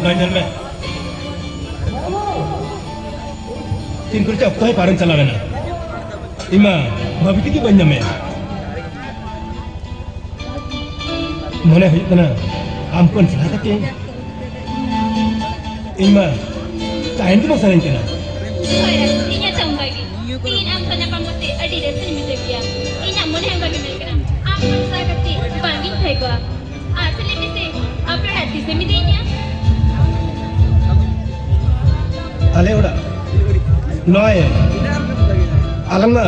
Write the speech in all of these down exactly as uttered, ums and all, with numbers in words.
ᱱᱚᱣᱟ ᱧᱮᱞ ᱢᱮ᱾ ᱛᱤᱱ ᱠᱚᱨᱮ ᱪᱚ ᱚᱠᱛᱚ ᱦᱚᱸᱭ ᱯᱟᱨᱚᱢ ᱪᱟᱞᱟᱣ ᱮᱱᱟ᱾ ᱤᱧ ᱢᱟ ᱵᱷᱟᱹᱵᱤ ᱛᱮᱜᱮ ᱵᱟᱹᱧ ᱧᱟᱢᱮᱫ᱾ ᱢᱚᱱᱮ ᱦᱩᱭᱩᱜ ᱠᱟᱱᱟ ᱟᱢ ᱠᱷᱚᱱ ᱥᱮᱬᱟ ᱠᱟᱛᱮ ᱤᱧ ᱢᱟ ᱛᱟᱦᱮᱱ ᱜᱮ ᱵᱟᱝ ᱥᱟᱱᱟᱧ ᱠᱟᱱᱟ᱾ ᱦᱳᱭ, ᱤᱧ ᱦᱚᱸ ᱚᱱᱠᱟ ᱜᱮ᱾ ᱛᱮᱦᱮᱧ ᱟᱢ ᱥᱟᱶ ᱧᱟᱯᱟᱢ ᱠᱟᱛᱮ ᱟᱹᱰᱤ ᱨᱟᱹᱥᱠᱟᱹᱧ ᱵᱩᱡᱷᱟᱹᱣ ᱠᱮᱭᱟ᱾ ᱤᱧᱟᱜ ᱢᱚᱱᱮ ᱦᱚᱸ ᱚᱱᱠᱟ ᱜᱮ ᱢᱮᱱ ᱠᱟᱱᱟ, ᱟᱢ ᱠᱷᱚᱱ ᱥᱮᱬᱟ ᱠᱟᱛᱮ ᱵᱟᱝ ᱤᱧ ᱛᱟᱦᱮᱸ ᱠᱚᱜᱼᱟ᱾ ᱟᱨ ᱛᱟᱦᱞᱮ ᱢᱮᱥᱮ, ᱟᱯᱮ ᱚᱲᱟᱜ ᱛᱤᱥᱮᱢ ᱤᱫᱤᱧᱟ? ᱟᱞᱮ ᱚᱲᱟᱜ ᱱᱚᱜᱼᱚᱭ ᱟᱞᱟᱝ ᱢᱟ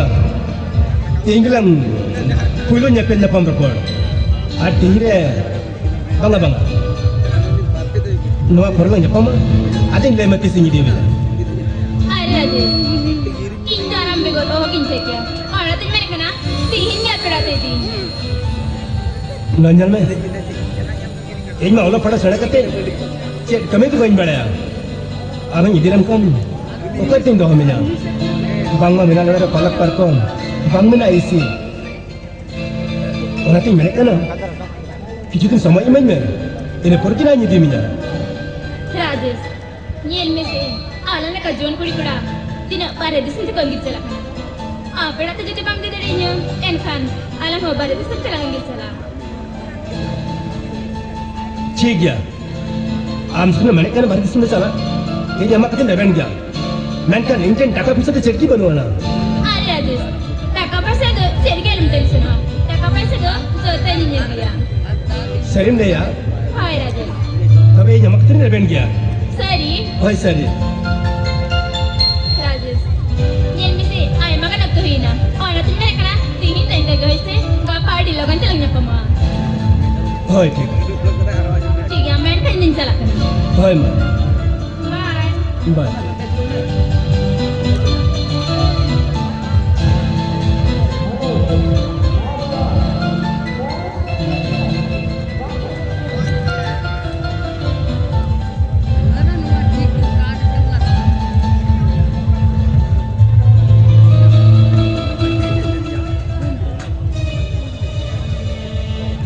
ᱛᱮᱦᱮᱧ ᱜᱮᱞᱟᱝ ᱯᱩᱭᱞᱩ ᱧᱮᱯᱮᱞ ᱧᱟᱯᱟᱢ ᱨᱚᱯᱚᱲ, ᱟᱨ ᱛᱮᱦᱮᱧ ᱨᱮ ᱵᱟᱝᱟ, ᱵᱟᱝᱟ, ᱱᱚᱣᱟ ᱯᱚᱨᱮ ᱞᱟᱝ ᱧᱟᱯᱟᱢᱟ᱾ ᱟᱫᱚᱧ ᱞᱟᱹᱭ ᱟᱢᱟ ᱛᱤᱥ ᱤᱧ ᱤᱫᱤ ᱢᱮᱭᱟ᱾ ᱟᱨᱮ ᱟᱫᱮ, ᱤᱧ ᱫᱚ ᱟᱨ ᱟᱢ ᱵᱮᱜᱚᱨ ᱚᱦᱚᱜᱤᱧ ᱛᱟᱦᱮᱸ ᱠᱮᱭᱟ᱾ ᱚᱱᱟᱛᱤᱧ ᱢᱮᱱᱮᱫ ᱠᱟᱱᱟ, ᱛᱤᱦᱤᱧ ᱜᱮ ᱟᱯᱮ ᱚᱲᱟᱜ ᱛᱮ ᱤᱫᱤᱧ᱾ ᱱᱚᱣᱟ ᱧᱮᱞ ᱢᱮ, ᱤᱧ ᱢᱟ ᱚᱞᱚᱜ ᱯᱟᱲᱦᱟᱜ ᱥᱮᱬᱟ ᱠᱟᱛᱮ ᱪᱮᱫ ᱠᱟᱹᱢᱤ ᱜᱮ ᱵᱟᱹᱧ ᱵᱟᱲᱟᱭᱟ᱾ ᱟᱢᱤᱧ ᱤᱫᱤ ᱞᱮᱢ ᱠᱷᱟᱱ ᱚᱠᱚᱭ ᱛᱤᱧ ᱫᱚᱦᱚ ᱢᱮᱭᱟ? ᱵᱟᱝᱢᱟ ᱢᱮᱱᱟᱜ ᱱᱚᱰᱮ ᱯᱟᱞᱚᱠ ᱯᱟᱨᱠᱚᱢ, ᱵᱟᱝ ᱢᱮᱱᱟᱜ ᱮᱥᱤ᱾ ᱚᱱᱟᱛᱤᱧ ᱢᱮᱱᱮᱫ ᱠᱟᱱᱟ, ᱠᱤᱪᱷᱩ ᱫᱤᱱ ᱥᱚᱢᱚᱭ ᱤᱢᱟᱹᱧ ᱢᱮ, ᱤᱱᱟᱹ ᱯᱚᱨ ᱜᱮ ᱱᱟᱧ ᱤᱫᱤ ᱢᱮᱭᱟ᱾ ᱨᱟᱡᱮᱥ, ᱧᱮᱞ ᱢᱮᱥᱮ, ᱟᱞᱟᱝ ᱞᱮᱠᱟ ᱡᱩᱣᱟᱹᱱ ᱠᱩᱲᱤ ᱠᱚᱲᱟ ᱛᱤᱱᱟᱹᱜ ᱵᱟᱨᱦᱮ ᱫᱤᱥᱚᱢ ᱛᱮᱠᱚ ᱟᱸᱜᱤᱨ ᱪᱟᱞᱟᱜ ᱠᱟᱱᱟ᱾ ᱟᱯᱮ ᱚᱲᱟᱜ ᱛᱮ ᱡᱩᱫᱤ ᱵᱟᱢ ᱤᱫᱤ ᱫᱟᱲᱮᱭᱟᱹᱧᱟ, ᱮᱱᱠᱷᱟᱱ ᱟᱞᱟᱝ ᱦᱚᱸ ᱵᱟᱨᱦᱮ ᱫᱤᱥᱚᱢ ᱛᱮᱞᱟᱝ ᱟᱸᱜᱤᱨ ᱪᱟᱞᱟᱜᱼᱟ᱾ ᱴᱷᱤᱠ ᱜᱮᱭᱟ, ᱟᱢ ᱥᱩᱫᱷᱩ ᱢᱮᱱᱮᱫ ᱠᱟᱱᱟ ᱵᱟᱨᱦᱮ ᱫᱤᱥᱚᱢ ᱞᱮ ᱪᱟᱞᱟᱜ, ᱤᱧ ᱟᱢᱟᱜ ᱠᱟᱛᱷᱟᱧ ᱨᱮᱵᱮᱱ ᱜᱮᱭᱟ, ᱢᱮᱱᱠᱷᱟᱱ ᱤᱧ ᱴᱷᱮᱱ ᱴᱟᱠᱟ ᱯᱚᱭᱥᱟ ᱫᱚ ᱪᱮᱫ ᱜᱮ ᱵᱟᱹᱱᱩᱜ ᱟᱱᱟ᱾ ᱟᱨᱮ ᱨᱟᱡᱮᱥ, ᱴᱟᱠᱟ ᱯᱚᱭᱥᱟ ᱫᱚ ᱪᱮᱫ ᱜᱮ ᱟᱞᱚᱢ ᱴᱮᱱᱥᱚᱱᱚᱜᱼᱟ, ᱴᱟᱠᱟ ᱯᱚᱭᱥᱟ ᱫᱚ ᱡᱚᱛᱚᱧ ᱧᱮᱞ ᱜᱮᱭᱟ᱾ ᱥᱟᱹᱨᱤᱢ ᱞᱟᱹᱭᱟ? ᱦᱳᱭ ᱨᱟᱡᱮᱥ᱾ ᱛᱚᱵᱮ ᱤᱧ ᱟᱢᱟᱜ ᱠᱟᱛᱷᱟᱧ ᱨᱮᱵᱮᱱ ᱜᱮᱭᱟ᱾ ᱥᱟᱹᱨᱤ? ᱦᱳᱭ, ᱥᱟᱹᱨᱤ᱾ ᱨᱟᱡᱮᱥ, ᱧᱮᱞ ᱢᱮᱥᱮ, ᱟᱭᱢᱟ ᱜᱟᱱ ᱚᱠᱛᱚ ᱦᱩᱭᱱᱟ᱾ ᱚᱱᱟᱛᱤᱧ ᱢᱮᱱᱮᱫ ᱠᱟᱱᱟ, ᱛᱤᱦᱤᱧ ᱫᱚ ᱤᱱᱠᱟᱹ ᱜᱮ ᱦᱳᱭ ᱥᱮ, ᱜᱟᱯᱟ ᱟᱹᱰᱤ ᱞᱚᱜᱚᱱ ᱛᱮᱞᱟᱝ ᱧᱟᱯᱟᱢᱟ᱾ ᱦᱳᱭ, ᱴᱷᱤᱠ᱾ ᱴᱷᱤᱠ ᱜᱮᱭᱟ, ᱢᱮᱱᱠᱷᱟᱱ ᱤᱧ ᱪᱟᱞᱟᱜ ᱠᱟᱱᱟ᱾ ᱦᱳᱭ, ᱢᱟ᱾ ᱵᱟᱭ᱾ ᱵᱟᱭ᱾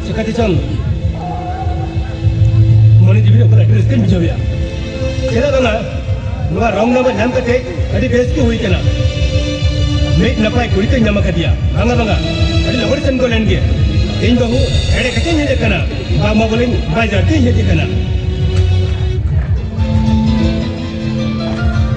ᱪᱤᱠᱟᱹᱛᱮ ᱪᱚᱝ ᱢᱚᱱᱮ ᱡᱤᱣᱤ ᱨᱮ ᱚᱠᱟ ᱟᱹᱰᱤ ᱨᱟᱹᱥᱠᱟᱹᱧ ᱵᱩᱡᱷᱟᱹᱣ ᱦᱩᱭᱩᱜᱼᱟ᱾ ᱪᱮᱫᱟᱜ ᱵᱟᱝᱟ, ᱱᱚᱣᱟ ᱨᱚᱝ ᱱᱟᱢᱵᱟᱨ ᱧᱟᱢ ᱠᱟᱛᱮ ᱟᱹᱰᱤ ᱵᱮᱥ ᱜᱮ ᱦᱩᱭ ᱠᱟᱱᱟ᱾ ᱢᱤᱫ ᱱᱟᱯᱟᱭ ᱠᱩᱲᱤ ᱠᱚᱧ ᱧᱟᱢ ᱟᱠᱟᱫᱮᱭᱟ᱾ ᱵᱟᱝᱟ, ᱵᱟᱝᱟ, ᱟᱹᱰᱤ ᱞᱚᱜᱚᱱ ᱥᱮᱱ ᱜᱚᱞ ᱮᱱ ᱜᱮ᱾ ᱤᱧ ᱵᱟᱹᱦᱩ ᱮᱲᱮ ᱠᱟᱛᱮᱧ ᱦᱮᱡ ᱟᱠᱟᱱᱟ, ᱵᱟᱝᱢᱟ ᱵᱚᱞᱮᱧ ᱵᱟᱡᱟᱨ ᱛᱮᱧ ᱦᱮᱡ ᱟᱠᱟᱱᱟ᱾